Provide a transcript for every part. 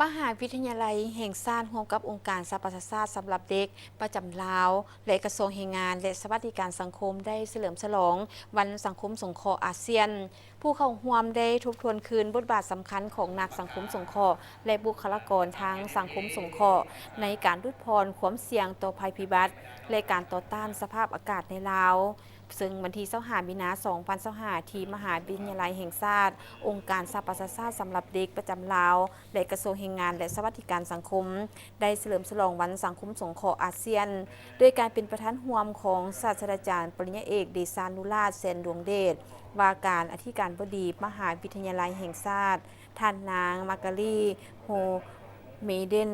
ມະຫາວິທະຍາໄລແຫ່ງຊາດ ຮ່ວມກັບອົງການສະຫະປະຊາຊາດສຳລັບເດັກປະຈຳລາວ ແລະ ກະຊວງແຮງງານ ແລະ ສະຫວັດດີການສັງຄົມ ໄດ້ສະເຫຼີມສະຫຼອງວັນສັງຄົມສົງເຄາະອາຊຽນ. ຜູ້ເຂົ້າຮ່ວມໄດ້ທົບທວນຄືນບົດບາດສຳຄັນຂອງນັກສັງຄົມສົງເຄາະ ແລະ ບຸກຄະລາກອນທາງສັງຄົມສົງເຄາະ ໃນການຫຼຸດຜ່ອນຄວາມສ່ຽງຕໍ່ໄພພິບັດ ແລະ ການຕໍ່ຕ້ານສະພາບອາກາດໃນລາວ. ເຊິ່ງວັນທີຊາວຫ້າ ມີນາ ສອງພັນຊາວຫ້າ ທີ່ມະຫາວິທະຍາໄລແຫ່ງຊາດ, ອົງການສະຫະປະຊາຊາດສຳລັບເດັກປະຈຳລາວ ແລະ ກະຊວງແຮງງານ ແລະ ສະຫວັດດີການສັງຄົມ ໄດ້ສະເຫຼີມສະຫຼອງວັນສັງຄົມສົງເຄາະອາຊຽນ ໂດຍການເປັນປະທານຮ່ວມຂອງສາດສະດາຈານປະລິນຍາເອກ ເດຊານຸລາດ ແສນດວງເດດ ວ່າການອະທິການບໍດີມະຫາວິທະຍາໄລແຫ່ງຊາດ, ທ່ານນາງ ມາກາລີ ໂຮເມເດນ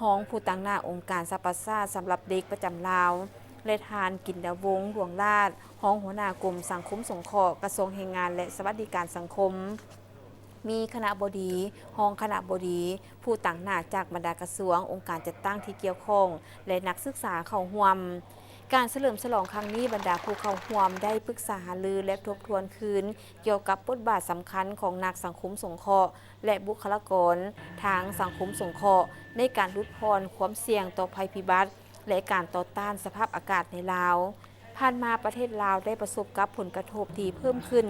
ຮອງຜູ້ຕາງໜ້າອົງການສະຫະປະຊາຊາດສຳລັບເດັກປະຈຳລາວ ແລະ ທ່ານ ກິນດາວົງ ດວງລາດ ຮອງຫົວໜ້າກົມສັງຄົມສົງເຄາະ ກະຊວງແຮງງານ ແລະ ສະຫວັດດີການສັງຄົມ, ມີຄະນະບໍດີ, ຮອງຄະນະບໍດີ, ຜູ້ຕາງໜ້າຈາກບັນດາກະຊວງ, ອົງການຈັດຕັ້ງທີ່ກ່ຽວຂ້ອງ ແລະ ນັກສຶກສາເຂົ້າຮ່ວມ. ການສະເຫຼີມສະຫຼອງຄັ້ງນີ້, ບັນດາຜູ້ເຂົ້າຮ່ວມໄດ້ປຶກສາຫາລື ແລະ ທົບທວນຄືນກ່ຽວກັບບົດບາດສຳຄັນຂອງນັກສັງຄົມສົງເຄາະ ແລະ ບຸກຄະລາກອນທາງສັງຄົມສົງເຄາະ ໃນການຫຼຸດຜ່ອນຄວາມສ່ຽງຕໍ່ໄພພິບັດ ແລະ ການຕໍ່ຕ້ານສະພາບອາກາດໃນລາວ. ຜ່ານມາປະເທດລາວໄດ້ປະສົບກັບຜົນກະທົບທີ່ເພີ່ມຂຶ້ນ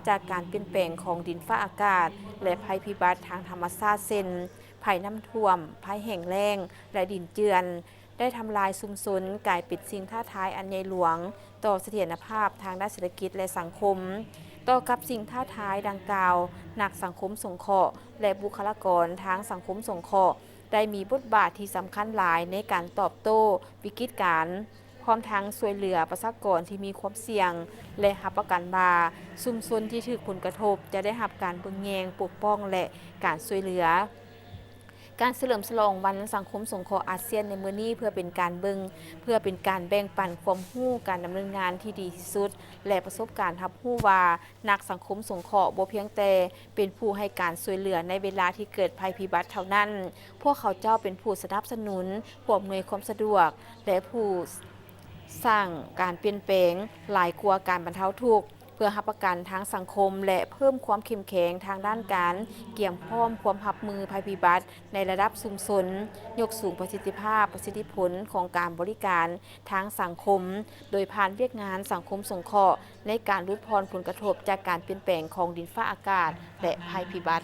ຈາກການປ່ຽນແປງຂອງດິນຟ້າອາກາດ ແລະ ໄພພິບັດທາງທຳມະຊາດ ເຊັ່ນ ໄພນ້ຳຖ້ວມ, ໄພແຫ້ງແລ້ງ ແລະ ດິນເຈື່ອນ ໄດ້ທຳລາຍຊຸມຊົນ, ກາຍເປັນສິ່ງທ້າທາຍອັນໃຫຍ່ຫຼວງຕໍ່ສະຖຽນນະພາບທາງດ້ານເສດຖະກິດ ແລະ ສັງຄົມ. ຕໍ່ກັບສິ່ງທ້າທາຍດັ່ງກ່າວ, ນັກສັງຄົມສົງເຄາະ ແລະ ບຸກຄະລາກອນທາງສັງຄົມສົງເຄາະ ໄດ້ມີບົດບາດທີ່ສຳຄັນຫຼາຍໃນການຕອບໂຕ້ວິກິດການ, ພ້ອມທັງຊ່ວຍເຫຼືອປະຊາກອນທີ່ມີຄວາມສ່ຽງ ແລະ ຮັບປະກັນວ່າຊຸມຊົນທີ່ຖືກຜົນກະທົບຈະໄດ້ຮັບການເບິ່ງແຍງ, ປົກປ້ອງ ແລະ ການຊ່ວຍເຫຼືອ. ການສະເຫຼີມສະຫຼອງວັນສັງຄົມສົງເຄາະອາຊຽນໃນມື້ນີ້ ເພື່ອເປັນການເບິ່ງ, ເພື່ອເປັນການແບ່ງປັນຄວາມຮູ້ການດຳເນີນງານທີ່ດີທີ່ສຸດ ແລະ ປະສົບການຮັບຮູ້ວ່າ ນັກສັງຄົມສົງເຄາະບໍ່ພຽງແຕ່ເປັນຜູ້ໃຫ້ການຊ່ວຍເຫຼືອໃນເວລາທີ່ເກີດໄພພິບັດເທົ່ານັ້ນ, ພວກເຂົາເຈົ້າເປັນຜູ້ສະໜັບສະໜູນ, ຜູ້ອຳນວຍຄວາມສະດວກ ແລະ ຜູ້ສ້າງການປ່ຽນແປງຫຼາຍກວ່າການບັນເທົາທຸກ, ເພື່ອຮັບປະກັນທາງສັງຄົມ ແລະ ເພີ່ມຄວາມເຂັ້ມແຂງທາງດ້ານການກຽມພ້ອມຄວາມຮັບມືໄພພິບັດໃນລະດັບຊຸມຊົນ, ຍົກສູງປະສິດທິພາບ, ປະສິດທິຜົນຂອງການບໍລິການທາງສັງຄົມ ໂດຍຜ່ານວຽກງານສັງຄົມສົງເຄາະ ໃນການຫຼຸດຜ່ອນຜົນກະທົບຈາກການປ່ຽນແປງຂອງດິນຟ້າອາກາດ ແລະ ໄພພິບັດ.